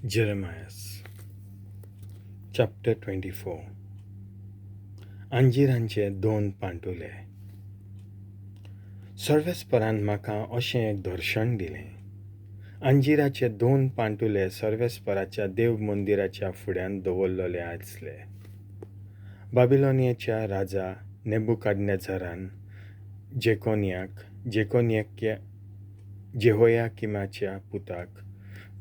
Jeremias chapter 24. अंजिरांचे दोन पांटुले. सर्वेस्परान म्हाका अशें एक दर्शन दिलें. अंजिराचे दोन पांटुले सर्वेस्पराच्या देव मंदिराच्या फुड्यांत दवरलेले आसले. बाबिलोनियाच्या राजा नेबुकाडनेझरान जेकोनियाक जेहोयाकिमाच्या पुताक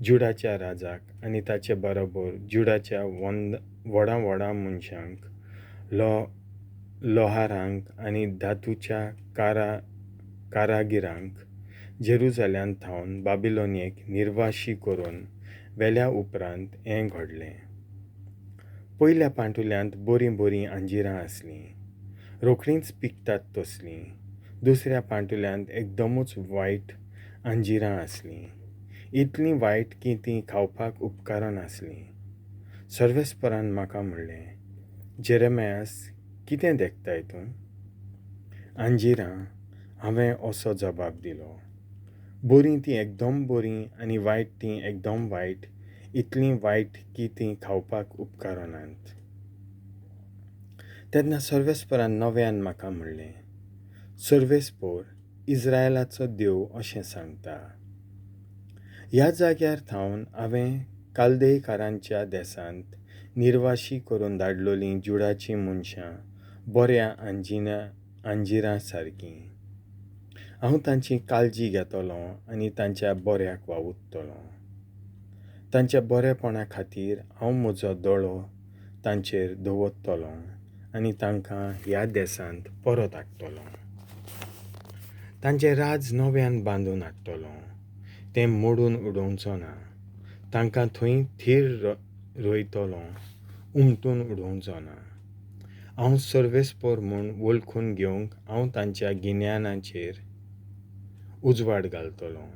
जुडाच्या राजाक आनी ताचे बरोबर जुडाच्या व्हडा व्हडा मनशांक, लोहारांक आनी धातूच्या कारागिरांक जेरुजाल्यांत थावन बाबिलोनियेक निर्वाशी करून वेल्या उपरांत हें घडलें. पयल्या पांटुल्यांत बरीं बरीं अंजिरां आसलीं, रोखडींच पिकतात तसलीं. दुसऱ्या पांटुल्यांत एकदमूच वायट अंजिरां आसलीं, इतलीं वायट की तीं खावपाक उपकारनासलीं. सर्वेस्परान म्हाका म्हणलें, जेरेमियास, कितें देखताय तूं? अंजिरां, हांवें असो जबाब दिलो. बरीं तीं एकदम बरीं आनी वायट तीं एकदम वायट, इतलीं वायट की तीं खावपाक उपकारनात. तेन्ना सर्वेस्परान नव्यान म्हाका म्हणलें, सर्वेस्पोर इस्रायलाचो देव अशें सांगता, ह्या जाग्यार थावन हांवें कालदेयकारांच्या देसांत निर्वाशी करून धाडलोलीं जुडाचीं मनशां बऱ्या अंजिरां सारकीं. हांव तांची काळजी घेतलों आनी तांच्या बऱ्याक वावुरतलों. तांच्या बरेपणा खातीर हांव म्हजो दोळो तांचेर दवरतलों आनी तांकां ह्या देसांत परत हाडटलों. तांचें राज नव्यान बांदून हाडटलों, तें मोडून उडोवचो ना. तांकां थंय थीर रोयतलों, उमटून उडोवचो ना. हांव सर्वेस्पोर म्हूण वळखून घेवंक हांव तांच्या गिन्यानाचेर उजवाड घालतलों.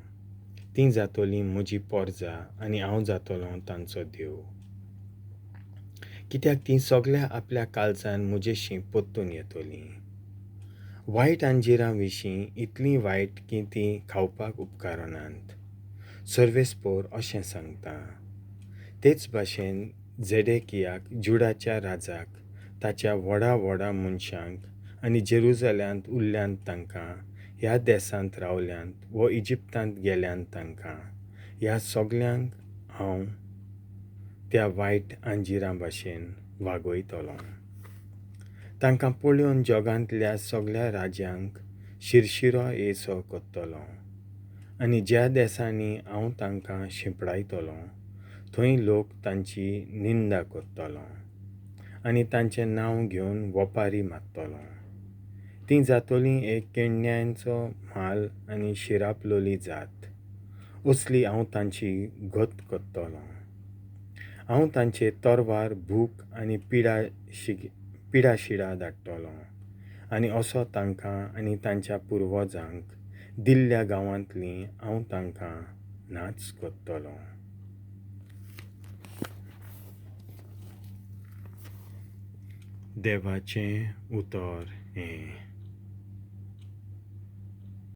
तीं जातलीं म्हजी पोरजा आनी हांव जातलों तांचो देव. कित्याक तीं सगळ्या आपल्या काळजान म्हजेशी परतून येतलीं. वायट अंजिरां विशीं इतलीं वायट की तीं खावपाक उपकारनात, सर्वेस्पोर अशें सांगता. तेच भाशेन झेडेकियाक, जुडाच्या राजाक, ताच्या व्हडा व्हडा मनशांक आनी जेरुजाल्यांत उरल्यांत तांकां, ह्या देसांत रावल्यांत वो इजिप्तांत गेल्यांत तांकां, ह्या सगल्यांक हांव त्या वायट अंजिरां भाशेन वागयतलों. तांकां पळोवन जगांतल्या सगल्या राज्यांक शिरशिरो येसो करतलों आनी ज्या देसांनी हांव तांकां शिंपडायतलों थंय लोक तांची निंदा करतलो आनी तांचें नांव घेवन वपारी मारतलो. तीं जातलीं एक केण्यांचो म्हाल आनी शिरापलोली जात, असली हांव तांची गत करतलों. हांव तांचे तरवार, भूक आनी पिडाशिडा धाडटलो आनी असो तांकां आनी तांच्या पुर्वजांक दिल्ल्या गांवांतलीं हांव तांकां नाच करतलों. देवाचें उतर हें.